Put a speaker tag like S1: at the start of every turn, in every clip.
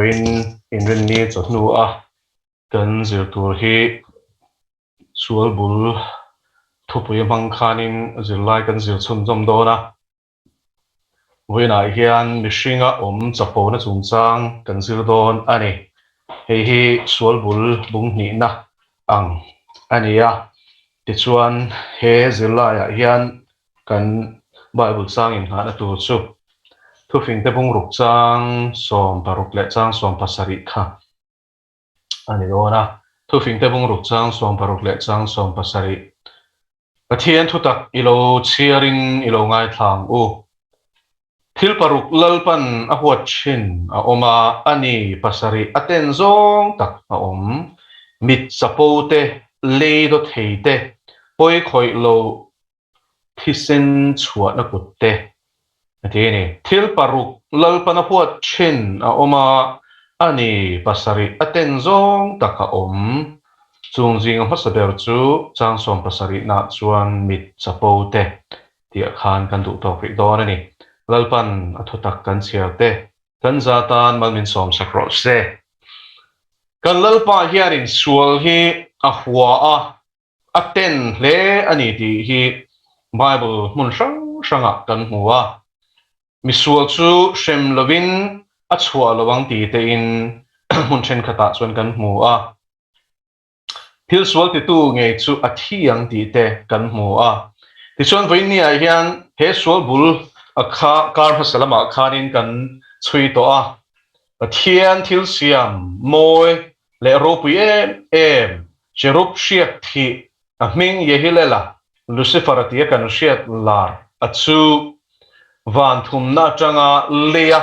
S1: Vawiin Inrinni chawhnu a kan zir tur hi sual bul thupui hmang khanin zirlai kan zir chhunzawm dawn a. Vawiinah hian mihringa awm chapona chungchang kan zir dawn a ni. Hei hi sual bul bung hnihna ang a ni a. Tichuan he zirlaiah hian kan Bible chang inngahna tur chu Thufingte bungruk chang 16 leh chang 17 kha a ni dawn a. Thufingte bungruk chang 16 leh chang 17. Pathian thutak i lo chhiarin i lo ngaithla ang u. Thil paruk Lalpan a huat thin a awm a, a ni pasarih a ten zawng tak a awm. Mit chapo te, lei daw thei te, pawi khawih lo thisen chhuahna kut te a ti a ni. Thil paruk Lalpan a huat thin a awm a, a ni pasarih a ten zawng tak a awm. Chung zinga hmasa ber chu chang 70 nah chuan mit chapo te tih khan kan duh tawk rih dawn a ni. Lalpan a thutak kan chhiar te kan za tan mal min sawm sak rawh se. Kan Lalpa hianin sual hi a hua a, a ten hle a ni tih hi Bible hmun hrang hrangah kan hmu a. Misual chu hrem lovin a chhuah lo ang ti tein hmun thenkhatah chuan kan hmu a. Thil sual titu ngei chu a thi ang tih te kan hmu a. Tichuan vawiinniah hian he sual bul a kha kar hmasa lamah khanin kan chhui tawh a. Pathian thil siam mawi leh ropui em em cherub hriak thih a hming Yehilela, Lucifer-a tia kan hriat lar a chu van thumna atanga leia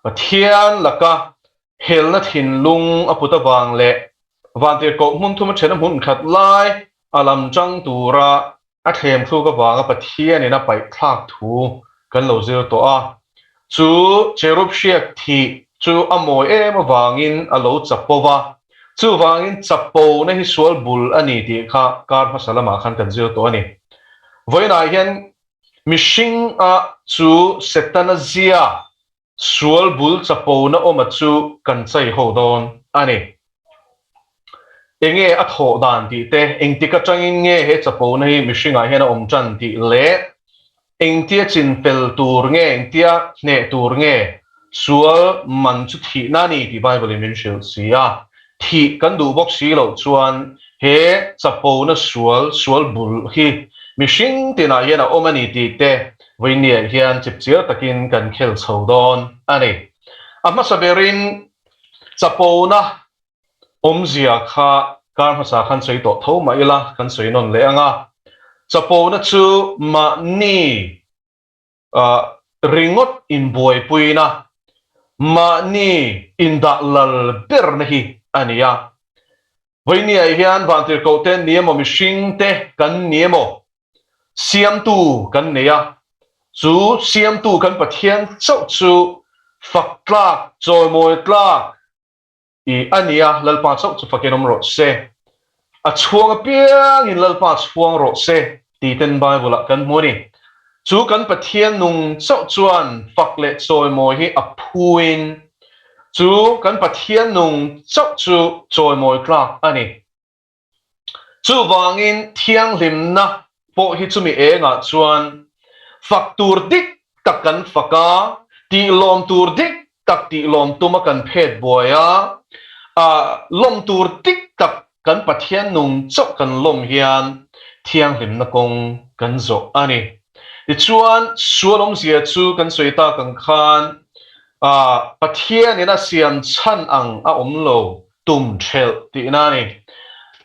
S1: Pathian laka helna thinlung a put avang leh Vantirhkoh hmun thum a then a hmun khat lai a lam chang tura a thlem thluk avanga Pathianin a paih thlak thu kan lo zir tawh a. Chu cherub hriak thih chu a mawi em avangin a lo chapo va, chuvangin chapona hi sual bul a ni tih kha kar hmasa lamah khan kan zir tawh a ni. Vawiinah hian mihring a chu Setana zia Sual bul chapona awma chu kan chai ho dawn a ni. Enge a thawh dan tih te, engtik atangin nge he chapona hi mihringah hian a awm tan tih leh engtia chin fel tur nge, engtia hneh tur nge sual man chu thihna a ni tih Bible in min hrilh si a. Thih kan duh bawk si loh chuan he chapona sual, sual bul hi mihring tinah hian a awm a ni tih te Vawiinniah hian chipchiar takin kan khel chho dawn a ni. A hmasa berin chapona awmzia kha kar hmasa khan sawi tawh tho mah ila kan sawi nawn leh ang a. Chapona chu mahni ringawt inbuaipuina, mahni indah lal berna hi a ni a. Vawiinniah hian vantirhkohte ni emaw mihringte kan ni emaw Siamtu kan nei a, chu Siamtu kan Pathian chauh chu fak tlak, chawimawi tlak i a ni a, Lalpa chauh chu fakin awm rawh se. A chhuang apiangin Lalpa chhuang rawh se tih ten Bible-ah kan hmu a ni. Chu kan Pathian nung chauh chuan fak leh chawimawi hi a phuin, chu kan Pathian nung chauh chu chawimawi tlak a ni. Chuvangin thianghlimna pawh hi chumi engah chuan fak tur dik tak kan fak a, tihlawm tur dik tak tihlawm tuma kan phet buai a, lawm tur dik tak kan Pathian nung chauh kan lawm hian thianghlimna kawng kan zawh a ni. Tichuan, sual awmzia chu kan sawi tak ang khan Pathianin a siam chhan ang a awm lo. tum thelh tihna a ni.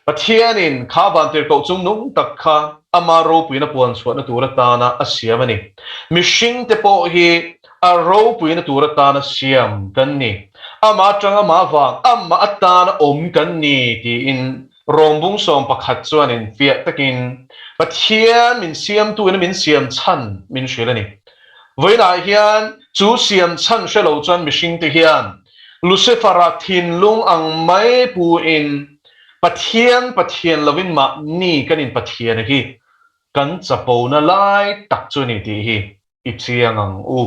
S1: Pathianin kha vantirhkoh chung nung tak kha ama ropuina puan chhuahna tur atana a siam a ni. Mihringte pawh hi a ropuina tur atana siam kan ni. Ama atang ama vang, ama atana awm kan ni tiin Rawmbung 11 chuanin fiah takin Pathian min siamtuin a min siam chhan min hrilh a ni. Vawiinah hian chu siam chhan hre lo chuan mihringte hian Lucifer-a thinlung ang mai puin Pathian Pathian lovin mahni kan inpathian hi kan chapona lai tak chu a ni tih hi i chiang ang u.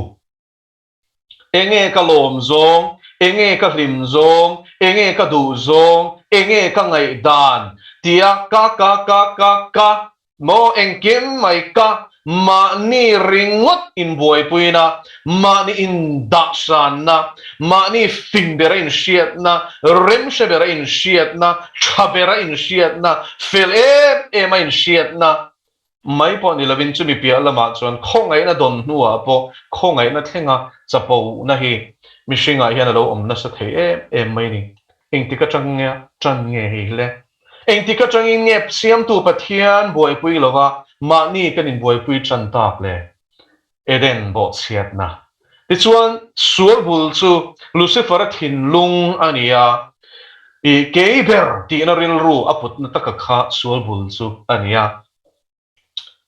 S1: Enge ka lawm zawng? Enge ka hlim zawng, enge ka duh zawng, enge ka ngaihdan tia ka ka ka ka ka maw engkim mai ka mahni ringawt inbuaipuina, mahni indahsanna, mahni fing bera inhriatna, remhre bera inhriatna, tha bera inhriatna, fel em em a inhriatna mai pawh ni lovin chumi piah lamah chuan khawngaihna dawn hnuah pawh khawngaihna thlenga chapona hi mihringah hian a lo awm nasa thei em em mai a ni. Engtik atang nge tan nge hei le? Engtik atangin nge Siamtu Pathian buaipui lova mahni kan inbuaipui tan tak le? Eden bawhchhiatna. Tichuan, sual bul chu Lucifer-a thinlung a ni a, i kei ber tihna rilru a putna taka kha sual bul chu a ni a.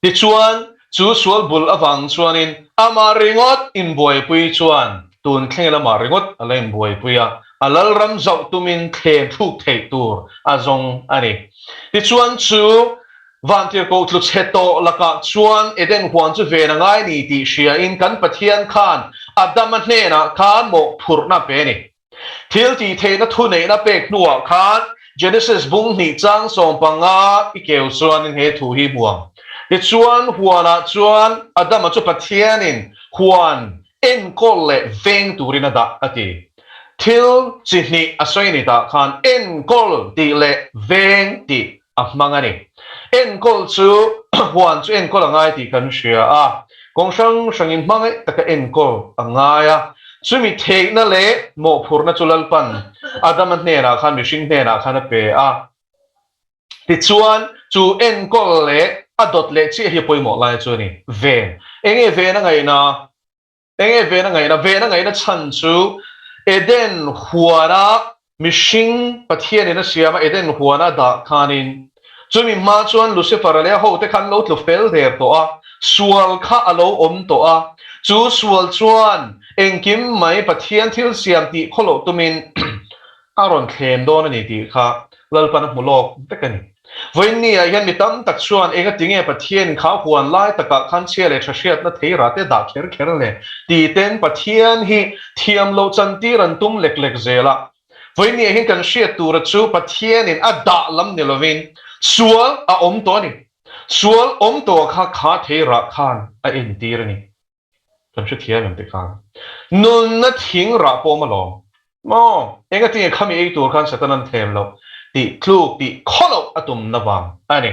S1: Tichuan, chu sual bul avang chuanin amah ringawt inbuaipui chuan tun thleng lamah ringawt a la inbuaipui a, a lalram zauh tumin thlem thluk theih tur a zawng a ni. Tichuan, chu Vantirhkoh tlu chhe tawh lakah chuan Eden huan chu ven a ngai ni tih hriain kan Pathian khan Adama hnenah khan mawhphurhna a pe a ni. Thil tih theihna thuneihna pek hnuah khan Genesis bung hnih chang 15 i keu chuanin he thu hi hmu ang. Tichuan huanah chuan Adama chu Pathianin huan enkawl leh veng turin a dah a ti. Thil chi hnih a sawi ni tah khan enkawl tih leh veng tih a hmang a ni. Enkawl chu huan chu enkawl a ngai tih kan hria a, kawng hrang hrangin hmangaih taka enkawl a ngai a. Chumi theihna leh mawhphurhna chu Lalpan Adama hnenah khan mihring hnenah khan a pe a. Tichuan, chu enkawl leh a dawt leh chiah hi a pawimawh lai chu a ni. Ven. Enge ven a ngaihna? Enge ven a ngaihna? Ven a ngaihna chhan chu Eden huana mihring Pathianin a siam a, Eden huana a dah khanin chumi hma chuan Lucifer-a leh a hote kha an lo tlu fel der tawh a, sual kha a lo awm tawh a, chu sual chuan engkim mai Pathian thil siam tih khawloh tumin a rawn thlem dawn a ni tih kha Lalpan a hmu lawk vek a ni. Vawiinni ah hian mi tam tak chuan engati nge Pathian kha huan lai takah khan chhia leh tha hriatna thei rah te dah kher kher le ti ten Pathian hi thiam loh chantir an tum lek lek zel a. Vawiinni ah hian kan hriat tura chu Pathianin a dah lam ni lovin sual a awm tawh a ni. Sual awm tawh kha kha thei rah khan a entir a ni. Kan hrethiam em tih khan nunna thing rah pawh awm alawm maw? Enga tinge khami ei tur khan Satan an thlem loh tih tluk tih khaw loh a tumna vang a ni.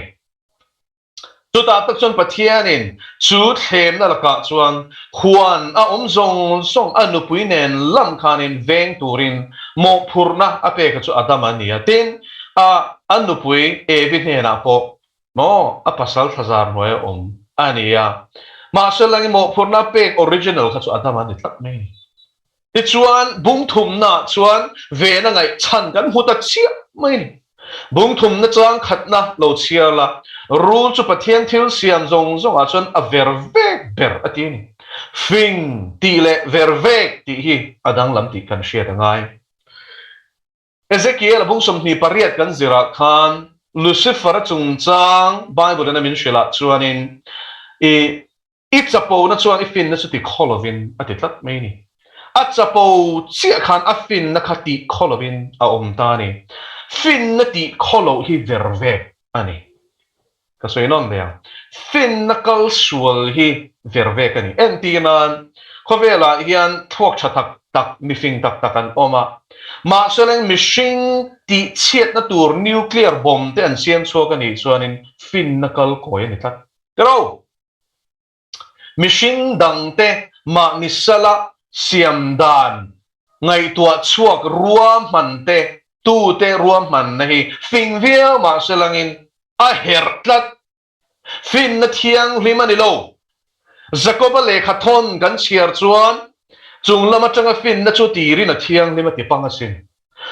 S1: Chutah tak chuan Pathianin chu thlemna lakah chuan huan a awm zawng zawng a nupui nen lam khanin veng turin mawhphurhna a pek a chu Adama a ni a. Tin, a a nupui Evi hnenah pawh Maw? A pasal thlazar hnuai a awm a ni a. Mahse langin mawhphurhna pek original kha chu a dam a ni tlat mai a ni. Tichuan, bungthumnaah chuan vena ngaih chhan kan hmu ta chiah mai a ni. Bungthumna chang khatna lo chhiar la, rul chu Pathian thil siam zawng zawngah chuan a ver vek ber a ti a ni. Fing tih leh ver vek tih hi a danglam tih kan hriat a ngai. Ezekiel-a bung 28 kan zirah khan Lucifer-a chungchang Bible-in a min hrilh ah chuanin i i chapona chuan i finna chu ti khaw lovin a ti tlat mai a ni. A chapo chiah khan a finna kha tih khaw lovin a awm ta a ni. Finna tih khaw loh hi ver vek a ni. Ka sawi nawn ve ang. Finna kal sual hi ver vek a ni. Entir nan, khawvelah hian thluak tha tak tak, mifing tak tak an awm a. Mahse leng mihring tih chhiatna tur nuclear bomb te an siam chhuak a nih chuanin finna kal kawi a ni tlat. Tiro! Mihring dangte mahni sala siam dan ngaihtuah chhuak ruahman te, tute ruahmanna hi fing viau mahse langin a herh tlat. Finna thianghlim a ni lo. Jakoba lehkha thawn kan chhiar chuan chung lam atanga finna chu tirin a thianghlim a ti pang asin.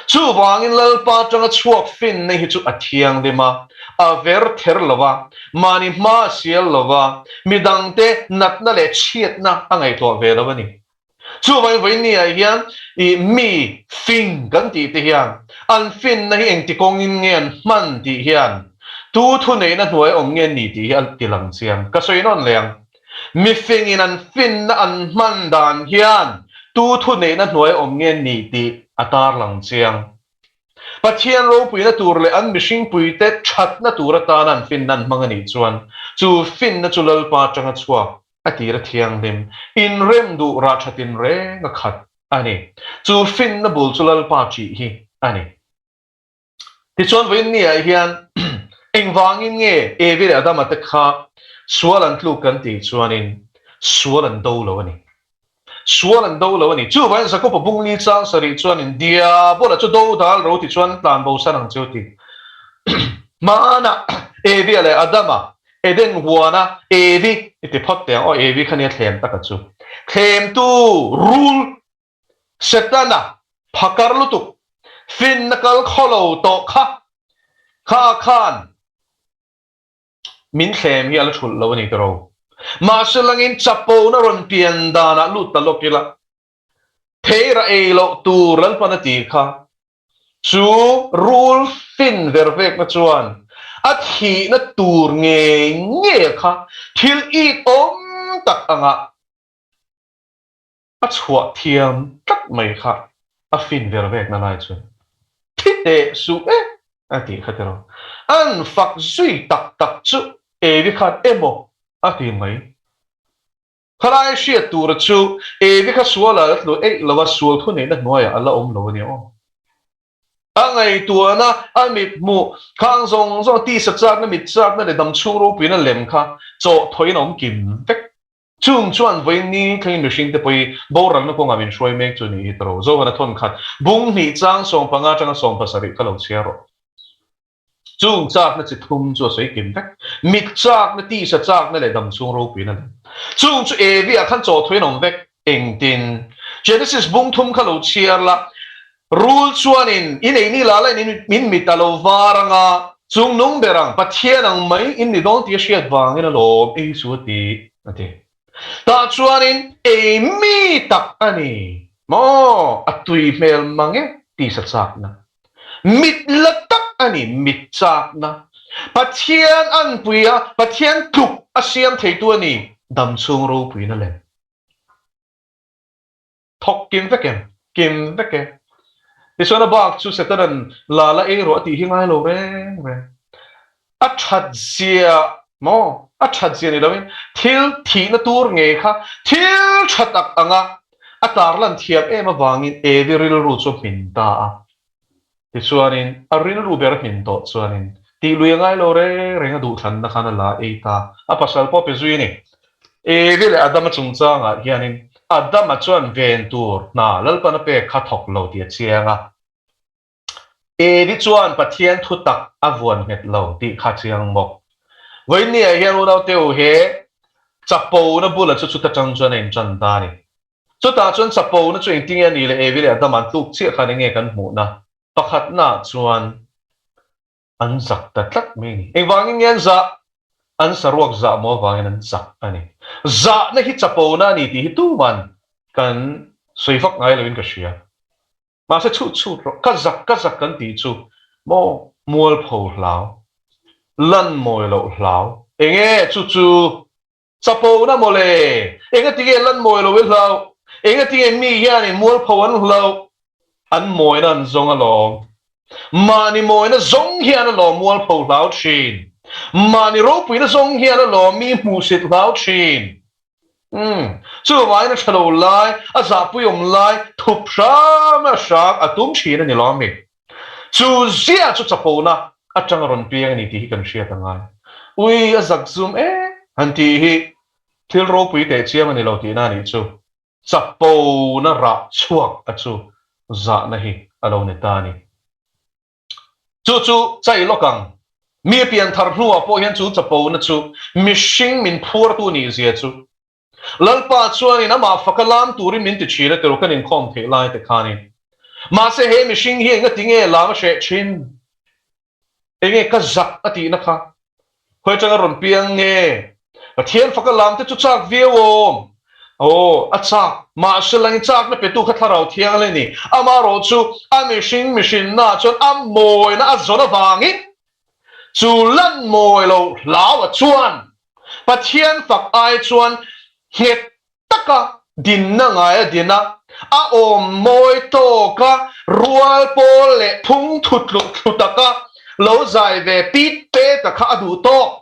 S1: Chuvangin Lalpa atanga chhuak finna hi chu a thianghlim a, a ver ther lo a, mahni hma a sial lo a, midangte natna leh chhiatna a ngaihtuah ve lo a ni. Chuvangin vawiinni ah hian i mi fing kan tih te hian an finna hi engti kawngin nge an hman tih hian tu thuneihna hnuai awm nge ni tih hi a ti lang chiang. Ka sawi nawn leh ang. Mi fingin an finna an hman dan hian. tu thuneihna hnuai awm nge nih tih a tarlang chiang. Pathian ropuina tur leh an mihringpuite thatna tur atana an finna an hmang a nih chuan chu finna chu Lalpa atanga chhuak a tir a thianghlim, inrem duh rah tha tinreng a khat a ni. Chu finna bul chu Lalpa ṭih hi a ni. Tichuan vawiin niah hian engvangin nge Evi leh Adama te kha sual an tluk kan tih chuanin sual an do lo a ni. Sual an do lo a ni. Chuvangin Jakob-a bungli chang sarih chuanin Diabola chu do dal ro ti chuan tlan bo san ang cheu ti. Hmanah Evi-a leh Adama Eden huana Evi i ti phawt teh ang aw Evi kha nia thlem taka chu. Thlemtu rul Setana phakar lutuk finna kal khaw lo tawh kha kha khan min thlem hi a la thulh lo a ni tiro. Mahse langin chapona rawn pian danah lut ta lawk ila theira ei loh tur Lalpan a ti kha chu rul fin ver vekna chuan a thihna tur ngei ngei kha thil it awm tak angah A chhuah thiam tlat mai kha a fin ver vekna lai chuan thi teh suh e a tih kha tiraw. An fak zui tak tak chu Evi khan emaw a ti mai. Khalai hriat tura chu Evi kha sual ah la tlu eih lo a, sual thuneihna hnuaiah a la awm lo a nia aw. A ngaihtuahna, a mit hmuh, khang zawng zawng tisa chakna, mit chakna leh damchhung ropuina lem kha chawh thawiin a awm kim vek. Chung chuan vawiin ni thlengin mihringte pawh boralna kawngah min hruai mek chu ni hi tawh ro. Zohana thawn khat bung hnih chang 15 atanga 17 kha lo chhiar rawh. Chung chakna chi thum chu a sawi kim vek. Mit chakna, tisa chakna leh damchhung ropuina lem. Chung chu Evi-ah khan chaw thuin awm vek. Engtin? Genesis bung thum kha lo chhiar la, Rul chuanin in ei ni la la in in mit a lo var anga, chung nung ber ang, Pathian ang mai in ni dawn tih a hriat vangin a lawm ei chu a ti, a ti. Tah chuanin ei mi tak a ni maw? A tui hmel mang e tisa chakna. Mit la tak a ni, mit chakna. Pathian anpui a, Pathian tluk a siam theitu a ni, damchhung ropuina lem. Thawk kim vek em? Kim vek e. Tichuan a bak chu Setanan la la ei rawh a tih hi ngai lo reng reng. A that zia maw? A that zia ni loin thil thihna tur ngei kha thil tha tak anga a tarlan thiam em avangin Evi rilru chu a hmin ta a. Tichuanin, a rilru ber hmin tawh chuanin tih lui a ngai lo reng reng a duhthlanna khan a la ei ta. A pasal pawh pe zui a ni. Evi leh Adama chungchangah hianin Adama chuan ven tur hna Lalpan a pek kha thawk lo tih a chiang a. Evi chuan Pathian thu tak a vuan nghet lo tih kha chiang bawk. Vawiinniah hian unaute u he chapona bula chu chuta tang chuan a intan ta a ni. Chutah chuan chapona chu engtinge a nih leh Evi leh Adama an tluk chiah khan enge kan hmuhna? Pakhatnaah chuan an zak ta tlat mai a ni. Engvangin nge an zah? An saruak zah maw avangin an zak a ni. Zahna hi chapona a ni tih hi tuman kan sawi vak ngai loin ka hria. Mahse chhut chhut rawh, ka zak ka zak kan tih chu maw mualpho hlau, lan mawi loh hlau, enge chu chu Chapona mawle! Engatinge lan mawi lo i hlauh? Engatinge mi hianin mualpho an hlauh? An mawina an zawng alawm. Mahni mawina zawng hian alawm mualpho hlau thin. Mahni ropuina zawng hian alawm mi hmuhsit hlau thin. Umm, chuvangin a tha lo lai, a zahpuiawm lai, thup hram a hrang a tum thin a ni lawm mi? Chu ziah chu chapona atanga rawn piang a ni tih hi kan hriat a ngai. Ui, a zak zum e han tih hi thil ropui teh chiam a ni lo tihna a nih chu. Chapona rah chhuak a chu zahna hi a lo ni ta a ni. Chu chu chai lawk ang. Mi a pian thar hnuah pawh hian chu chapona chu mihring min phuartu nih zia chu Lalpa chuanin amah faka lam turin min ti thin a tiro kan inkhawm theih lai te khanin. Mahse he mihring hi engati nge lam a hreh thin? Enge ka zak a tihna kha? Khawi atanga rawn piang nge? Pathian faka lam te chu chak viau awm. Aw, a chak. Mahse langin chakna petu kha thlarau thiang a ni. Amaherawh chu a mihring mihrinna chuan a mawina a zawn avangin chu lan mawi lo hlau a chuan Pathian fak ai chuan nghet taka dinna ngai a din a. A awm mawi tawka rual pawl leh phung thutluh thlu taka lo zai ve pit pet a kha a duh tawk.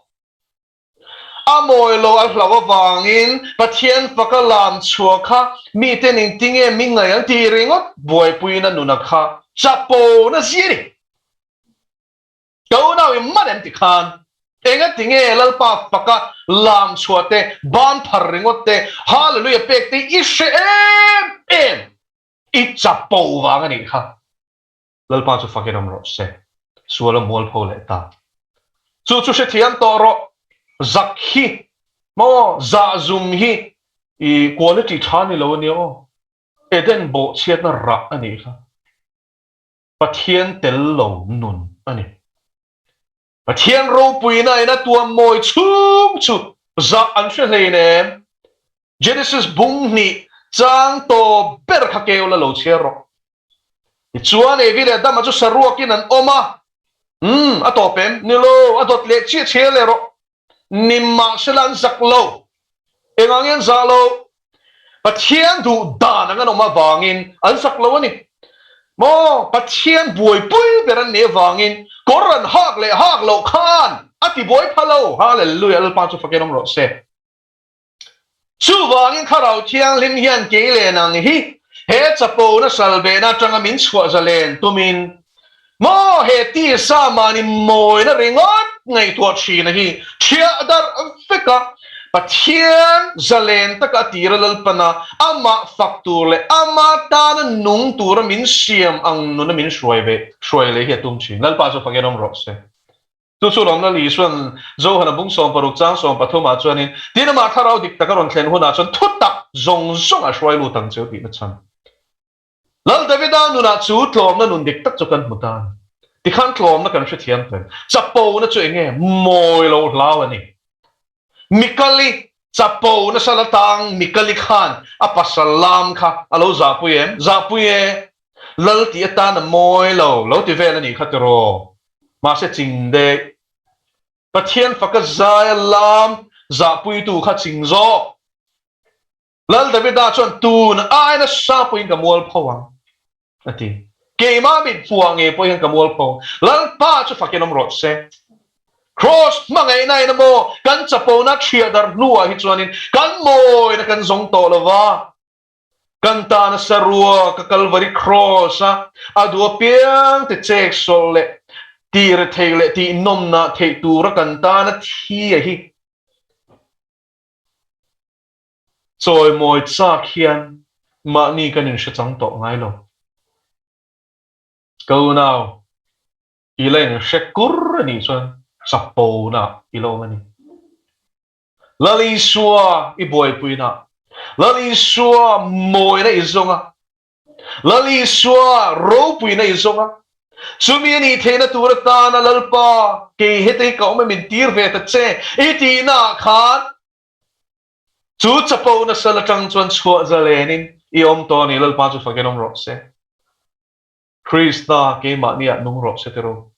S1: A mawi lo a hlauh avangin Pathian faka lam chhuah kha miten engtinge mi ngaih an tih ringawt buaipuina nuna kha chapo na zia a ni. Ka unau i man em ti khan engati nge Lalpa faka lam chhuah te, ban phar ringawt te, Hallelujah pek te i hre em em i chapo vang a nih kha. Lalpa chu fakin awm rawh se, sual a mualpho leh ta. Chu chu hrethiam tawh rawh, zak hi maw zahzum hi i quality tha ni lo a nia aw, Eden bawhchhiatna rah a nih kha. Pathian tel lo nun a ni. Pathian ropuina in a tuam mawi chhung chu zah an hre hlein em? Genesis bung hnih chang tawp ber kha keu la lo chhiar rawh. Tichuan Evi leh Adama chu saruakin an awm a, Umm, a tawp em? Ni lo, a dawt leh chiah chhiar leh rawh. Nimahsela an zak lo. Engah nge an zah lo? Pathian duh dan ang an awm avangin an zak lo a ni. Maw, Pathian buaipui ber an nih avangin kawr an hak leh hak loh khan a ti buai pha lo. Hallelujah, Lalpa chu fakin awm rawh se. Chuvangin Thlarau Thianghlim hian kei leh nang hi he chapona salbehna atanga min chhuah zalen tumin maw he tisa mahni mawina ringawt ngaihtuah thina hi thiah darh vek a, Pathian zalen taka a tira Lalpana amah fak tur leh ama tana nung tura min siam ang nuna min hruai ve hruai leh hi a tum thin. Lalpa chu fakin awm rawh se. Chu chu lawmna li chuan Johana bung 60 chang 13 ah chuanin, Tin amah thlarau dik taka rawn thlen hunah chuan thutak zawng zawng a hruai lut ang cheu tihna chhan. Lal Davida nunah chu tlawmna nun dik tak chu kan hmu ta a ni. Tikhan tlawmna kan hrethiam tel. Chapona chu enge mawi lo hlau a ni. Mikali chapo nasa la tang Mikali khan a pasal lam kha a lo zahpui em? Zahpui e! Lal tih atan a mawi lo, lo ti vel a nih kha tiraw? Mahse ching deh. Pathian faka zai a lam zahpuitu kha ching zawk. Lal Davida chuan tun aina sapuiin ka mualpho ang a ti. Keimah mit hmuah ngei pawh hian ka mualpho. Lalpa chu fakin awm rawh se. Kraws hmangaihna in emaw kan chapona thiah darh hnuah hi chuanin kan mawina kan zawng tawh lo va. Kan tana sarua ka Kalvari Kraws a a duh apiang te chek sawlh leh tih rethei leh tih nawmnah theih tura kan tana thi a hi. Chawimawi chak hian mahni kan inhre chang tawh ngai lo. Ka unau, i la inhre kur a nih chuan chapona i lo awm a ni. Lal Isua i buaipuina, Lal Isua mawina i zawng a, Lal Isua ropuina i zawng a, chumi a nih theihna tur atana Lalpa kei heta hi ka awm e min tir ve ta che i tihnaah khan Chu chapo nasa la tang chuan chhuah zalenin i awm tawh a ni, Lalpa chu fakin awm rawh se. Krista keimahniah nung rawh se tiraw.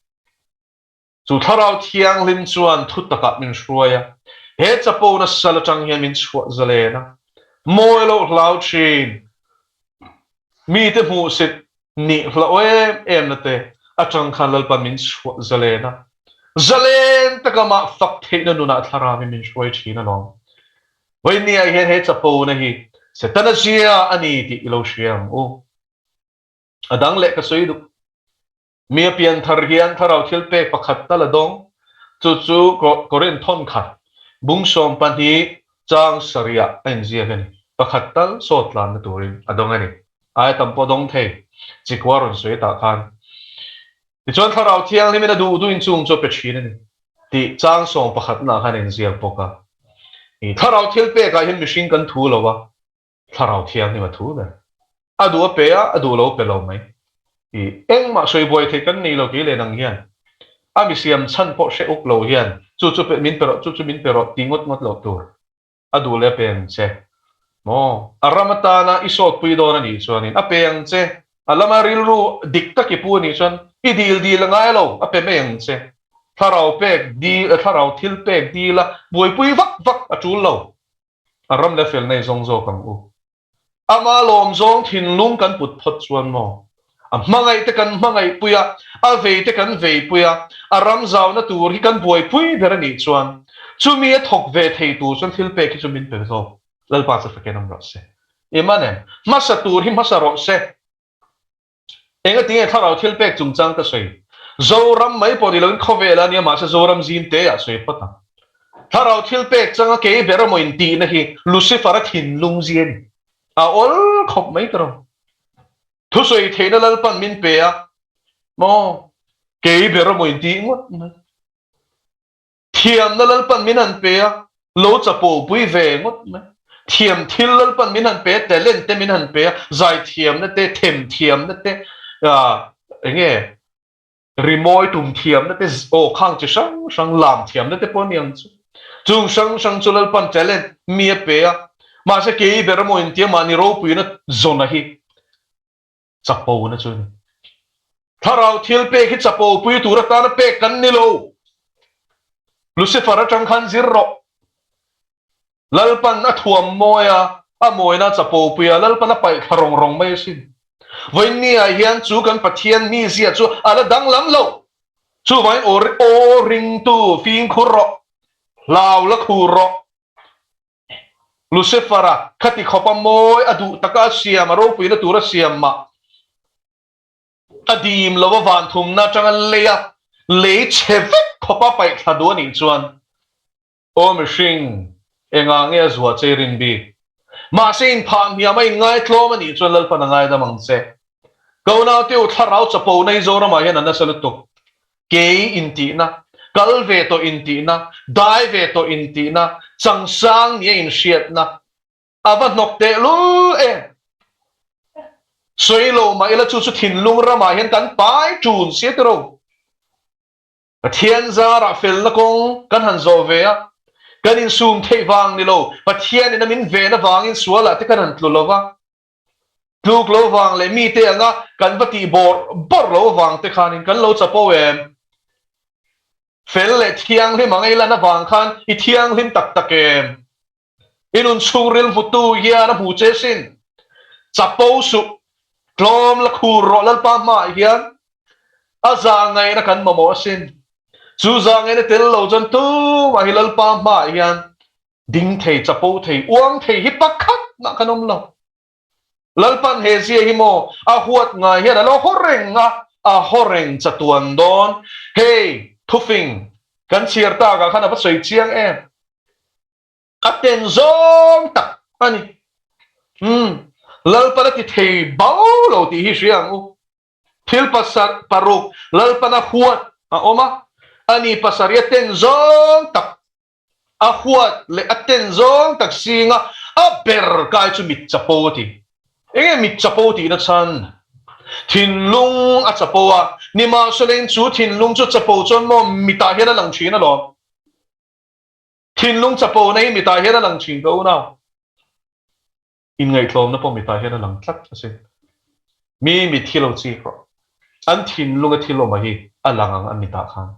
S1: Chu Thlarau Thianghlim chuan thu takah min hruai a, he chapo nasa la tang hian min chhuah zalen a, mawi loh hlau thin, mite hmuhsit Nih hlauh em em na te atang khan Lalpa min chhuah zalen a, zalen taka mah fak theihna nunah thlarau in min hruai thin alawm. Vawinia hian he chapona hi Setana zia a ni tih i lo hria ang u. A dang leh ka sawi duh. Mi a pian thar hian thlarau thil pek pakhat tal a dawng, chu chu Korinth thawn khat bung 12 chang sarihah a inziak a ni. Pakhat tal sawt tlanna turin a dawng a ni. Aia tam pawh dawng thei, chikua rawn sawi tah khan. Tichuan Thlarau Thianghlimin a duh duhin chung chu a pe thin a ni tih chang sawm pakhatnaah khan a inziak bawk a. Thlarau thil pekah hian mihring kan thu lo a, Thlarau Thianghlim a thu ber. A duh a pe a, a duh lo a pe lo mai. I engmah sawi buai theih kan nei lo kei leh nang hian. A mi siam chhan pawh hre uk lo hian chu chu min pe rawh, chu chu min pe rawh tih ngawt ngawt loh tur. A duh leh a pe ang che. Maw? A ram atana i sawtpui dawn a nih chuanin a pe ang che. A lama rilru dik tak i pu a nih chuan i dil dil a ngai lo, a pe mai ang che. Thlarau pek dil, thlarau thil pek dila buaipui vak vak a tul lo. A ram leh felna i zawng zawk ang u. Ama lawm zawng thinlung kan put phawt chuan maw? A hmangaih te kan hmangaih pui a, a vei te kan vei pui a, a ram zauna tur hi kan buaipui ber a nih chuan chumi a thawk ve thei tur chuan thil pek hi chu min pe zawk. Lalpa chu fakin awm rawh se. I man em? Hmasa tur hi hmasa rawh se. Engatinge thlarau thil pek chungchang ka sawi? Zoram mai pawh ni loin khawvel a nia mahse Zoram zim te ah sawi phawt ang. Thlarau thil pek changa kei ber emaw intihna hi Lucifer-a thinlung zia a ni. A awl khawp mai ta rawh. Thusawi theihna Lalpan min pe a maw? Kei ber emaw intih ngawt mai. Thiamna Lalpan min han pe a, lo chapo pui ve ngawt mai. Thiam thil Lalpan min han pe a, talent te min han pe a, zaithiamna te, themthiamna te, eng nge rimawi tum thiamna te, aw khang chi hrang hrang, lam thiamna te pawh a ni ang chu. Chung hrang hrang chu Lalpan talent mi a pe a, mahse kei ber emaw intia mahni ropuina zawna hi Chapona chu a ni. Thlarau thil pek hi chapo pui tur atana pek kan ni lo. Lucifer atang khan zir rawh. Lalpan a thuam mawi a, a mawina chapo pui a, Lalpan a paih thla rawng rawng mai asin. Vawiinniah hian chu kan Pathian mizia chu a la danglam lo. Chuvangin aw aw ringtu fimkhur rawh, hlau la khur rawh. Lucifer-a khati khawpa mawi a duh taka a siam, a ropuina tur a siam mah a dim lo a van thumna atanga lei a lei chhe vek khawpa paih thla duh a nih chuan aw mihring engah nge a zuah che i rin bik? Mahse inphah hniam a inngaitlawm a nih chuan Lalpan a ngaidam ang che. Ka unaute u thlarau chapona hi Zoramah hian a nasa lutuk. Kei intihna, kal ve tawh intihna, dai ve tawh intihna, changsang nia inhriatna a va hnawk tehlul em? Sawi lo mah ila chu chu thinlung ramah hian kan pai ṭun sia tiraw? Pathian zarah felna kawng kan han zawh ve a, kan insum theih vang ni lo, Pathianin a min ven avangin sualah te kan han tlu lo va, Tluk lo vang leh mite anga kan va tih bawrh bawrh lo vang te khanin kan lo chapo em? Fel leh thianghlim ang ei lan avang khan i thianghlim tak tak em? I nun chhungril hmutu hian a hmu che sin. Chapo suh, tlawm la khur rawh Lalpa hmaah hian a zahngaihna kan mamawh asin. Chu zahngaihna tel lo chuan tumah hi Lalpa hmaah hian Ding thei, chapo thei, uang thei hi pakhat mah kan awm lo. Lalpan he zia hi maw a huat ngai hian a lo haw reng a, a haw reng chatuan dawn. Hei, thufing kan chhiar takah khan a va sawi chiang em? A ten zawng tak a ni. Umm, Lalpan a ti thei bau lo tih hi hria ang u. Thil pasar paruk Lalpan a huat a awm a, ani pasarih a ten zawng tak A huat leh a ten zawng tak singa a ber kai chu mit chapo a ti. Enge mit chapo tihna chhan? Thinlung a chapo a, nimahselain chu thinlung chu chapo chuan maw mitah hian a lang thin alawm. Thinlung chapo na hi mitah hian a lang thin ka unau. Inngaihtlawmna pawh mitah hian a lang tlat asin. Mi mit hi lo chik rawh. An thinlunga thil awm a hi a lang ang an mitah khan.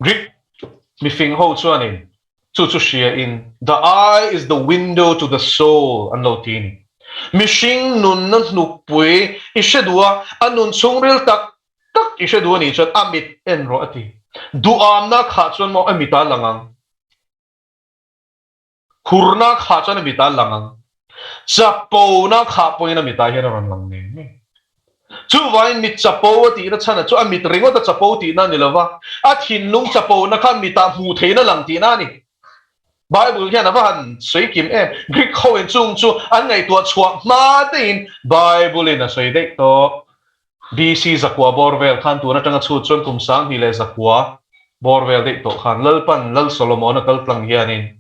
S1: Greek mifing ho chuanin chu chu hria in the eye is the window to the soul an lo ti a ni. Mihring nunna hnukpui i hre duh a, a nun chhungril tak tak i hre duh a nih chuan a mit en rawh a ti. Duhamna khah chuan maw a mitah a lang ang. Hurna khah chuan a mitah a lang ang. Chapona khah pawhin a mitah hian a rawn lang ngei ngei. Chuvangin mit chapo a tihna chhanah chu a mit ringawt a chapo tihna a ni lo va, a thinlung chapona kha mitah hmuh theihin a lang tihna a ni. Bible hian a va han sawi kim em. Greek hoin chung chu an ngaihtuah chhuah hma deihin Bible-in a sawi daih tawh. BC zakua bawr vel khan tun atanga chhut chuan kum 2000 leh zakua bawr vel daih tawh khan Lalpan Lal Solomon-a kal tlang hianin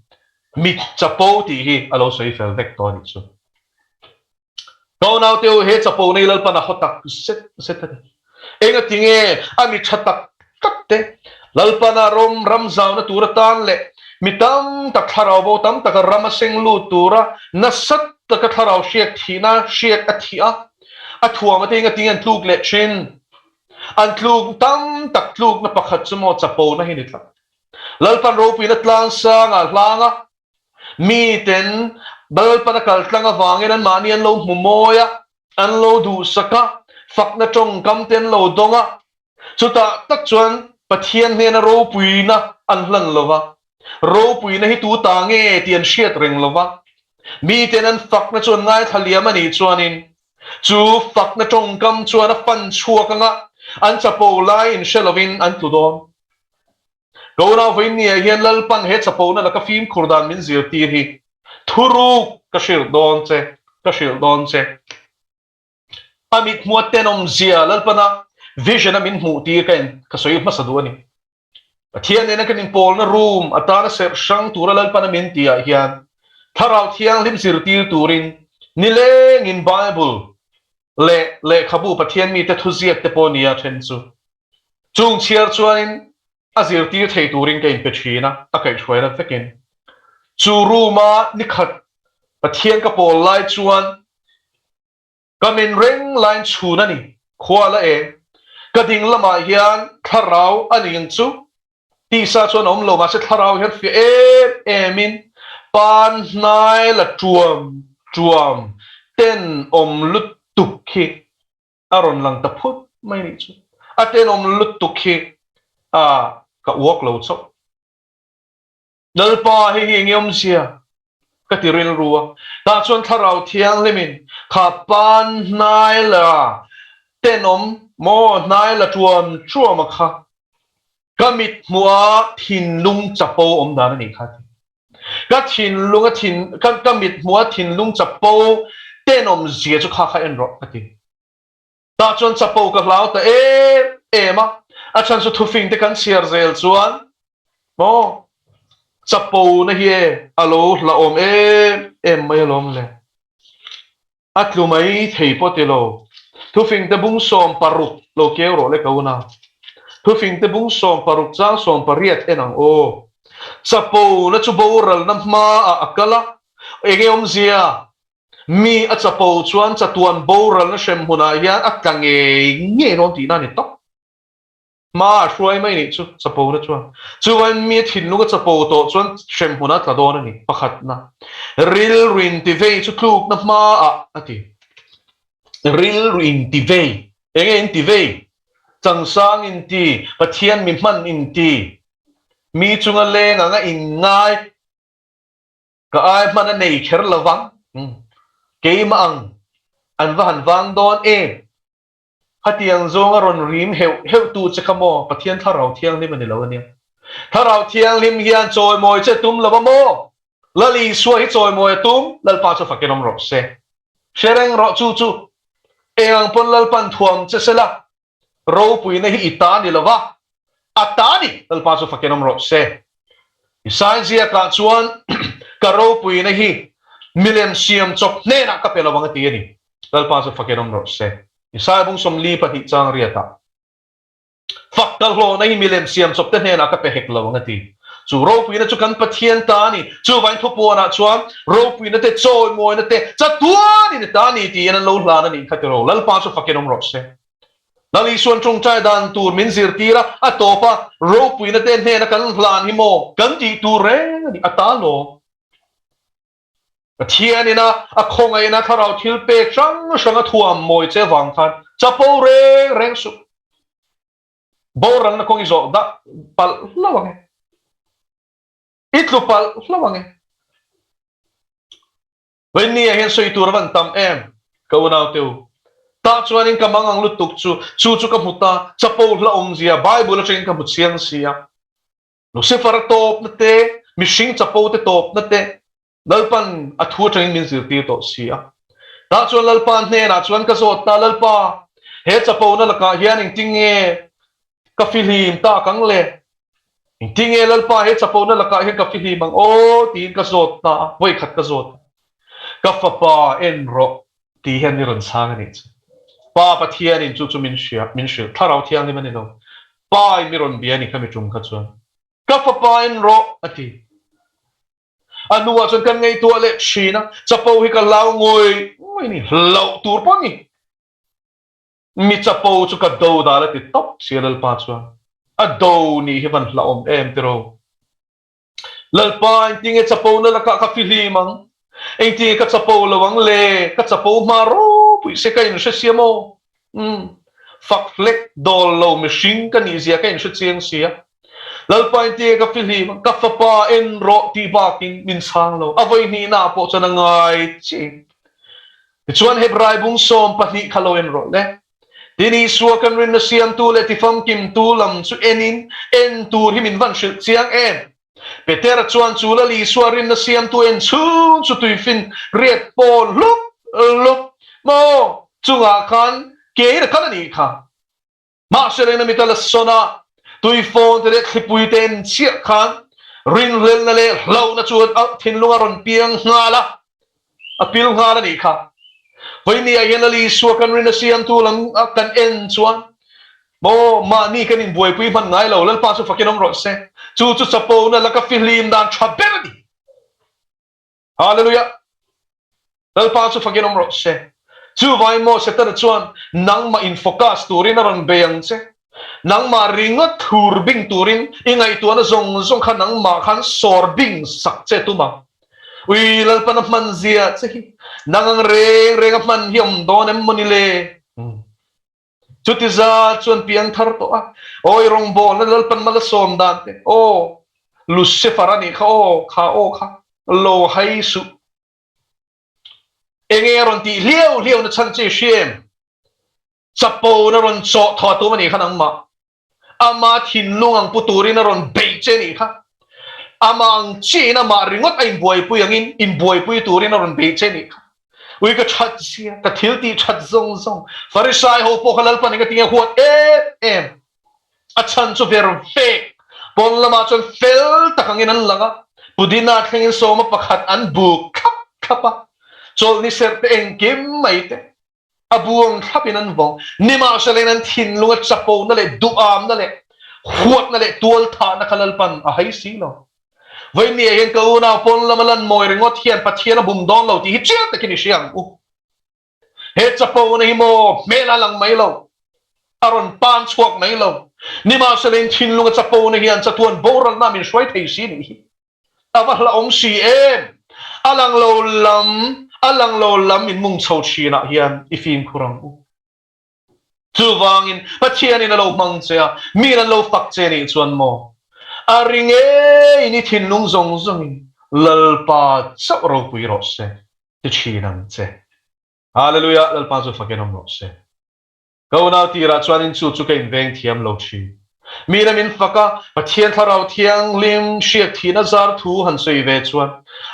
S1: mit chapo tih hi a lo sawi fel vek tawh a nih chu. Ka unaute u, he chapo nei Lalpan a haw tak zet zet a ni. Engati nge a mi tha tak tak te Lalpana rawm ram zauna tur atan leh mi tam tak thlarau bo tam taka ram a seng lut tura nasa taka thlarau hriak thihna hriak a thih a, A thuam ate enga tinge an tluk leh thin? An tluk tam tak tlukna pakhat chu maw chapona hi ni tlat. Lalpan ropuina tlangsanga hlanga miten Lalpan a kal tlang avangin anmahni an lo hmu mawi a, an lo duhsak a, fakna tawngkam te an lo dawng a. Chutah tak chuan Pathian hnena ropuina an hlan lo va, ropuina hi tu ta nge tih an hriat reng lo va, miten an fakna chu an ngaithla liam a nih chuanin chu fakna tawngkam chuan a fan chhuak anga an chapo lai inhre lovin an tlu dawn. Ko Vawinia hian Lalpan he chapona laka fimkhur dan min zirtir hi thuruk ka hrilh dawn che, ka hrilh dawn che. A mithmuha tenawmzia Lalpana vision a min hmuh tir ka in ka sawi hmasa duh a ni. Pathian nena kan inpawlna room atana serh hrang tura Lalpana min tihah hian Thlarau Thianghlim zirtir turin nilengin Bible leh lehkhabu Pathian mite thuziak te pawh nia then chu Chung chhiar chuanin a zirtir thei turin ka inpe thin a, a kaihhruaina vekin. Chu room-a nikhat Pathian ka pawl lai chuan ka min reng laiin chhun a ni, khua la eng. Ka ding lamah hian thlarau a ni ang chu, tisa chuan a awm lo, mahse thlarau hian fiah em emin pan hnai la tuam tuam ten awm lutuk hi a rawn lang ta phut mai nih chu. A tenawm lutuk hi a ka uak lo chauh. Lalpa hei hi enge awmzia ka ti rilru a, tah chuan Thlarau Thianghlimin kha pan hnai la tenawm maw hnai la tuam tuam a kha ka mit hmuh a thinlung chapo awm dan a nih kha ti. Ka thinlung a thin ka ka mit hmuh a thinlung chapo tenawm zia chu kha kha en rawh ka ti. Tah chuan chapo ka hlau ta em em a, a chhan chu thufing te kan chhiar zel chuan maw chapo na hi e a lo hlauhawm em em mai alawm le. A tlu mai thei pawh ti lo. Thufingte bung 60 lo keu rawh le ka un a. Thufingte bung 60 chang 18 en ang aw. Chapo na chu boralna hmaah a kal a, enge awmzia? Mi a chapo chuan chatuan boralna hrem hmunah hian a tla ngei ngei dawn tihna a ni tawp. Hma a hruai mai nih chu chapo na chuan. Chuvain mi thinlung a chapo tawh chuan hremhmun a tla dawn a ni. Pakhatna, rilru intivei chu tlukna hmaah a ti. Rilru intivei, enge intivei? Changsang inti, Pathian mi hman inti, mi chunga leng anga inngai, ka ai hman a nei kher lovang, keimah ang an va han vang dawn em? Khatiang zawnga rawn rim heuh heuh tu che kha maw Pathian Thlarau Thianghlim a ni lo a nia. Thlarau Thianghlim hian chawimawi che tum lo a maw? Lal Isua hi chawimawi a tum, Lalpa chu fakin awm rawh se. Hre reng rawh chu chu eng ang pawn Lalpan thuam che se la, ropuina hi i ta ni lo va, a ta ni, Lalpa chu fakin awm rawh se. Isai ziakah chuan ka ropuina hi milem siam chawp hnenah ka pe lo ang a ti a ni. Lalpa chu fakin awm rawh se. Isai bung 42 chang riatah, Fak ka hlawhna hi milem siam chawp te hnenah ka pe hek lo ang a ti. Chu ropuina chu kan Pathian ta a ni. Chuvain thupuanah chuan ropuina te, chawimawina te, chatuanin i ta a ni tiin an lo hlan a nih kha ti ro. Lalpa chu fakin awm rawh se. Lal Isuan tawngtai dan tur min zirtir a, a tawp a, ropuina te hnena kan hlan hi maw kan tih tur reng a ni, a ta lawm. Pathianin a a khawngaihna thlarau thil pek hrang hrang a thuam mawi che vang khan chapo reng reng suh. Boralna kawng i zawh dah palh hlauh ang e. I tlu palh hlauh ang e. Vawinia hian sawi tur a van tam em ka unau te u. Tah chuanin ka mang ang lutuk chu, chu chu ka hmu ta, chapo hla awmzia Bible atangin ka hmu chiang si a. Lucifer a tawpna te, mihring chapo te tawpna te Lalpan a thu atangin min zirtir tawh si a. Tah chuan Lalpa hnenah chuan ka zawt ta, Lalpa, he chapona lakah hian engtinge ka fihlim tak ang le? Engtinge Lalpa he chapona lakah hian ka fihlim ang aw? tiin ka zawt ta a, vawikhat ka zawt a. Ka fapa en rawh tih hian mi rawn chhang a nih chu. Pa Pathianin chu chu min hria, min hrilh. Thlarau Thianghlim a ni lo. Pa in mi rawn bia a ni kha mi tum kha chuan. Ka fapa en rawh a ti. A hnuah chuan kan ngaihtuah leh thin a, chapo hi ka hlau ngawi ngawi a ni, hlauh tur pawh a ni. Mi chapo chu ka do dal a ti tawp si a Lalpa chuan. A do nih hi van hlauhawm em tiraw? Lalpa engtinge chapo na lakah ka fihlim ang? Engtinge ka chapo lo ang le? Ka chapo hma ropui se ka inhre sia maw? Umm, fak hlek dawl lo mihring ka nih zia ka inhre chiang sia. Lalpa engtinge ka fihlim a, ka fapa en rawh tih bakin min chhang lo. A vawi hnihnaah pawh chuan a ngai chiah. Tichuan Hebrai bung 12 kha lo en rawh le. Tin Isua kan rinna siamtu leh tifamkimtu lam chu enin en tur hi min van hrilh chiang em? Petera chuan chu Lal Isua rinna siamtu en chhung chu tuifin riat pawn hlup hlup maw chungah khan kein a kal a nih kha. Mahse reng na mita la sawn a, tuifawn te leh thlipui te en chiah khan rinhlelna leh hlauhna chu a thinlung a rawn piang nghal a, a pil nghal a nih kha. Vawinia hian Lal Isua kan rinna siamtu lam a kan en chuan maw mahni kan inbuaipui hman ngai lo, Lalpa chu fakin awm rawh se. Chu chu chapona laka fihlim dan tha ber a ni. Hallelujah! Lalpa chu fakin awm rawh se. Chuvangin maw Setana chuan nangmah in focus turin a rawn bei ang che. Nangmah ringawt thur bing turin i ngaihtuahna zawng zawng kha nangmah khan sawr bing sak che tum ang. Ui Lalpan a hman zia che hi nang ang reng reng a hman hi awm dawn em mawni le? Chuti za chuan piang thar tawh a, awi rawngbawlna Lalpan mal a sawm dan te, aw Lucifer a nih kha aw kha aw kha lo hai suh. Enge a rawn tih hliau hliau na chhan che i hria em? Chapo na rawn chawh thaw tum a nih kha nangmah. Ama thinlung ang pu turin a rawn beih che a nih kha. Ama ang chiahin amah ringawt a inbuaipui angin inbuaipui turin a rawn beih che a nih kha. Ui ka that zia, ka thil tih that zawng zawng. Farisai ho pawh kha Lalpan eng a tinge huat em em. A chhan chu ver vek. Pawn lamah chuan fel tak angin an lang a, Pudina thlengin sawma pakhat an buk thlap thlap a, chawlhni serh te engkim mai te a buang thlapin an vawng. Nimahselain an thinlunga chapona leh duhamna leh huatna leh tualthahna kha Lalpan a hai si lo. Vawinia hian ka unau pawn lama lan mawi ringawt hian Pathian a bum dawn lo tih hi chiang takin i hria ang u. He chapona hi maw hmel a lang mai lo, a rawn pan chhuak mai lo. Nimahselain thinlunga chapona hian chatuan boralna min hruai thei si nih hi. A va hlauhawm si em! A lang lo lam, a lang lo lam in mung chho thinah hian i fimkhur ang u. Chuvangin Pathianin a lo hmang che a, miin an lo fak che nih chuan maw? A ri ngeiin i thinlung zawng zawngin Lalpa chauh ropui rawh se ti thin ang che. Hallelujah! Lalpa chu fakin awm rawh se. Ka unau tirah chuanin chu chu ka inveng thiam lo thin. Miin a min fak a, Pathian Thlarau Thianghlim hriat thihna zar thu han sawi ve chuan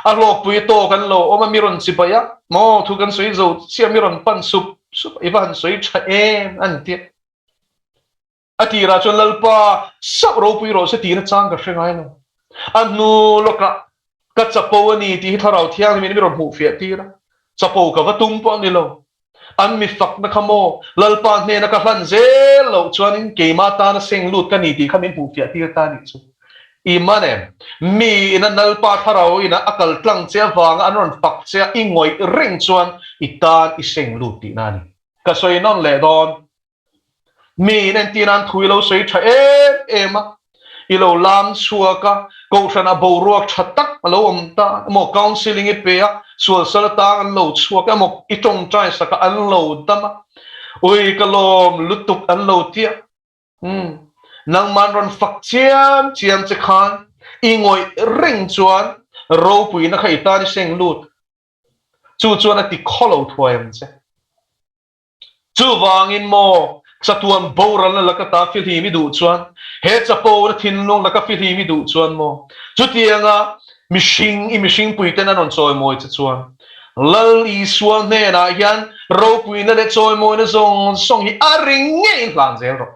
S1: a hlawkpui tawk an lo awm a, mi rawn chibai a, maw thu kan sawi zo chiah mi rawn pan sup sup a, i va han sawi tha em an ti a. A tirah chuan Lalpa sauh ropui rawh se tihna chang ka hre ngai lo. A hnu lawkah ka chapo a ni tih hi Thlarau Thianghlimin mi rawn hmuhfiah tir a, chapo ka va tum pawh a ni lo. An mi fakna kha maw Lalpa hnena ka hlan zel loh chuanin keimah tana seng lut ka ni tih kha min hmuhfiah tir ta a nih chu. I man em? Mi ina Lalpa Thlarau ina a kal tlang che avanga an rawn fak che a i ngawih reng chuan i tan i seng lut tihna a ni. Ka sawi nawn leh dawn. Mi in entir nan thu i lo sawi tha em em a, i lo lam chhuak a, kohhran a boruak tha tak a lo awm ta emaw counselling i pe a, sual sal atang an lo chhuak emaw i tawngtai sak a an lo dam a, ui ka lawm lutuk an lo ti a, umm nangman rawn fak chiam chiam che khan i ngawih reng chuan ropuina kha i tan i seng lut, chu chuan a ti khawlo thuai ang che. Chuvangin maw, chatuan boralna laka ta fihlim i duh chuan, he chapona thinlung laka fihlim i duh chuan maw, chutianga mihring i mihringpuiten an rawn chawimawi che chuan, Lal Isua hnenah hian ropuina leh chawimawina zawng zawng hi a ring ngeiin hlan zel rawh.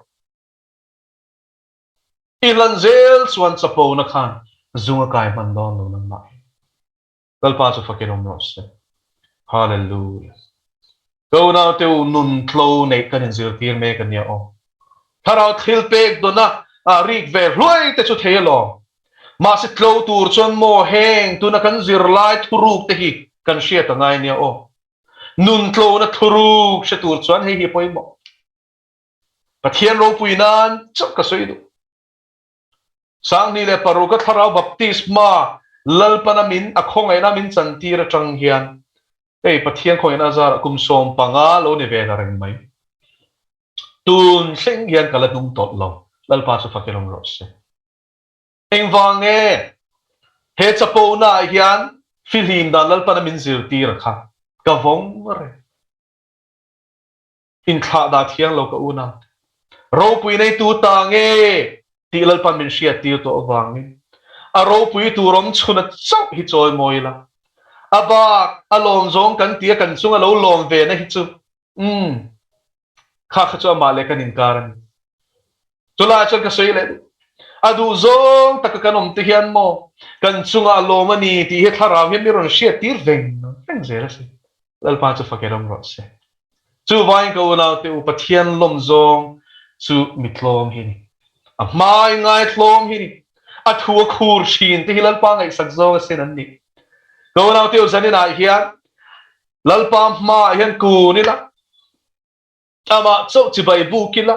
S1: I hlan zel chuan chapona khan zung a kai hman dawn lo nangmah hi. Lalpa chu fakin awm rawh se. Hallelujah. Ka unaute u nun tlo neih kan inzirtir mek a nia aw. Thlarau thil pek dawna rik ve hluai te chu thei alawm. Mahse tlo tur chuan maw heng tuna kan zirlai thuruk te hi kan hriat a ngai nia aw. Nun tlona thuruk hre tur chuan hei hi a pawimawh. Pathian ropui nan chauh ka sawi duh. 26 ka thlarau baptisma. Lalpana min a khawngaihna min chantir atang hian hei Pathian khawngaihna a zarah kum 15 lo ni ve ta reng mai. Tun thleng hian ka la hnung tawlh lo. Lalpa chu fakin awm rawh se. Engvang nge he chapona ah hian fihlim dan Lalpana min zirtir a kha ka vawng reng. Inthlah dah thiang lo ka unau te. Ropui neitu ta nge tih Lalpan min hriattir tawh avangin a ropui tur awm chhuna chauh hi chawi mawi ila. A bak a lawm zawng kan tia kan chunga lo lawm ve na hi chu umm kha kha chu amah leh kan inkar a ni. Chulaiah chuan ka sawi leh duh. A duh zawng taka kan awm te hian maw kan chungah a lawm a ni tih hi thlarau hian mi rawn hriattir veng veng zel a si. Lalpa chu fak erawm rawh se. Chuvangin ka unaute u Pathian lawm zawng chu mi tlawm hi ni. A hmai ngaitlawm hi ni. A thu a khur thin te hi Lalpa ngaihsak zawng asin an ni. Ka unaute u zaninah hian Lalpa hmaah hian kun ila, Amah chauh chibai buk ila,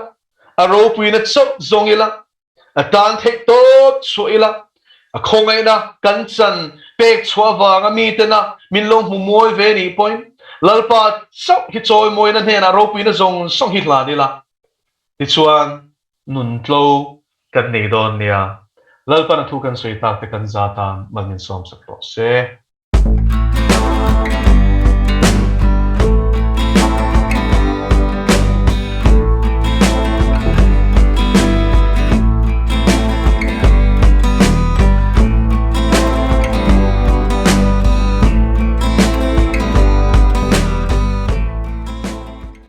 S1: a ropuina chauh zawng ila, a tan theih tawp chhuah ila, a khawngaihna kan chan pek chhuah avanga mitena min lo hmu mawi ve nih pawhin Lalpa chauh hi chawimawina hnenah ropuina zawng zawng hi hlan ila, tichuan nun tlo kan nei dawn nia. Lalpan a thu kan sawi tak te kan za tan mal min sawmsak rawh se.